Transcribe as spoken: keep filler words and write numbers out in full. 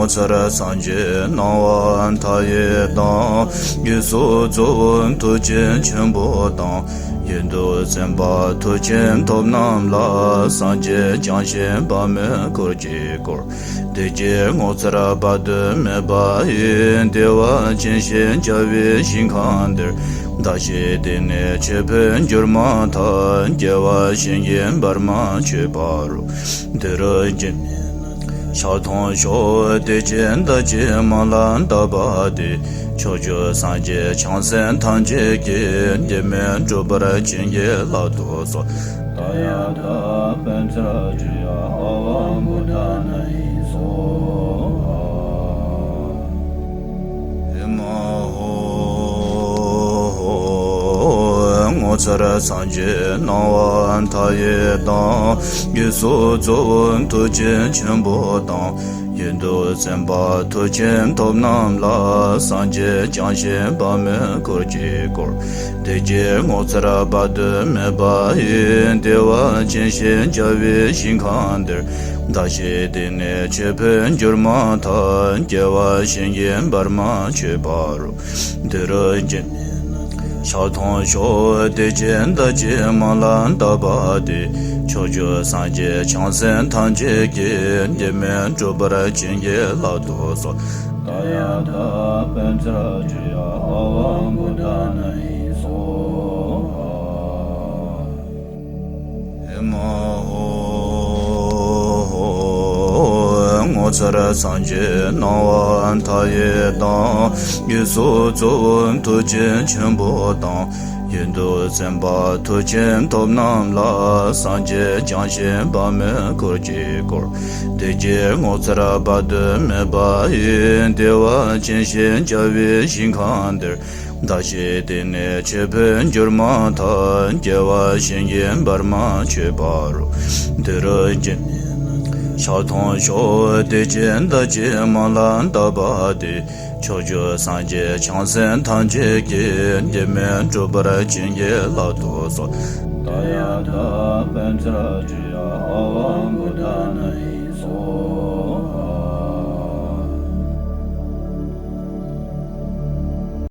ཚར་སངས་རྒྱས་སྣང་བ་མཐའ་ཡས་དང་། དགེ་སོགས་གཙོ་བོ་མཐུ་ཆེན་ཆེན་པོ་དང་། ཡོན་ཏུ་སེམས་དཔའ་མཐུ་ཆེན་ཐོབ་རྣམས་ལ། སངས་རྒྱས་བྱང་ཆུབ་བར་མའི་འཁོར་གྱིས་བསྐོར། བདེ་སྐྱིད་ངོ་མཚར་བར་དུ་མེད་པ་ཡི། བདེ་བ་ཅན་ཞེས་བྱ་བའི་ཞིང་ཁམས་འདིར། བདག་གིས་དེང་ནས་ཆོས་འཕོས་གྱུར་མ་ཐག། སྐྱེ་བ་གཞན་གྱིས་བར་མ་ཆོད་པ་རུ། འདི་རུ་སྐྱེ་ཕྱག་མཐོང་ཤོག། བདེ་ཆེན་བདག་གི་མིང་ལ་བཏགས་པ་སྟེ། ཕྱོགས་བཅུའི་སངས་རྒྱས་བྱང་སེམས་ཐམས་ཅད་ཀྱིས། འབྲལ་མེད་འགྲུབ་པར་བྱིན་གྱིས་བརླབ་ཏུ་གསོལ། ད་ཡ་ད་པཉྩ་ཙུ་ཡ་ཨ་ཝ་བོ་དྷ་ན་ཡེ་སྭཱ་ཧཱ། ཨེ་མ་ཧོ། ངོ་མཚར་སངས་རྒྱས་སྣང་བ་མཐའ་ཡས་དང་། དགེ་སོགས་གཙོ་བོ་མཐུ་ཆེན་ཆེན་པོ་དང་། ཡོན་ཏུ་སེམས་དཔའ་མཐུ་ཆེན་ཐོབ་རྣམས་ལ། སངས་རྒྱས་བྱང་ཆུབ་བར་མའི་འཁོར་གྱིས་བསྐོར། བདེ་སྐྱིད་ངོ་མཚར་བར་དུ་མེད་པ་ཡི། བདེ་བ་ཅན་ཞེས་བྱ་བའི་ཞིང་ཁམས་འདིར། བདག་གིས་དེང་ནས་ཆོས་འཕོས་གྱུར་མ་ཐག། སྐྱེ་བ་གཞན་གྱིས་བར་མ་ཆོད་པ་རུ། འདི་རུ་སྐྱེ་ཕྱག་མཐོང་ཤོག། བདེ་ཆེན་བདག་གི་མིང་ལ་བཏགས་པ་སྟེ། ཕྱོགས་བཅུའི་སངས་རྒྱས་བྱང་སེམས་ཐམས་ཅད་ཀྱིས། འབྲལ་མེད་འགྲུབ་པར་བྱིན་གྱིས་བརླབ་ཏུ་གསོལ། ད་ཡ་ད་པཉྩ་ཙུ་ཡ་ཨ་ཝ་བོ་དྷ་ན་ཡེ་སྭཱ་ཧཱ། ཨེ་མ་ཧོ། ངོ་མཚར་སངས་རྒྱས་སྣང་བ་མཐའ་ཡས་དང་། དགེ་སོགས་གཙོ་བོ་མཐུ་ཆེན་ཆེན་པོ་དང་། ཡོན་ཏུ་སེམས་དཔའ་མཐུ་ཆེན་ཐོབ་རྣམས་ལ། སངས་རྒྱས་བྱང་ཆུབ་བར་མའི་འཁོར་གྱིས་བསྐོར། བདེ་སྐྱིད་ངོ་མཚར་བར་དུ་མེད་པ་ཡི། བདེ་བ་ཅན་ཞེས་བྱ་བའི་ཞིང་ཁམས་འདིར། བདག་གིས་དེང་ནས་ཆོས་འཕོས་གྱུར་མ་ཐག། སྐྱེ་བ་གཞན་གྱིས་བར་མ་ཆོད་པ་རུ། འདི་རུ་སྐྱེ་ཕྱག་མཐོང་ཤོག། བདེ་ཆེན་བདག་གི་མིང་ལ་བཏགས་པ་སྟེ། ཕྱོགས་བཅུའི་སངས་རྒྱས་བྱང་སེམས་ཐམས་ཅད་ཀྱིས། འབྲལ་མེད་འགྲུབ་པར་བྱིན་གྱིས་བརླབ་ཏུ་གསོལ། ད་ཡ་ད་པཉྩ་ཙུ་ཡ་ཨ་ཝ་བོ་དྷ་ན་ཡེ་སྭཱ་ཧཱ།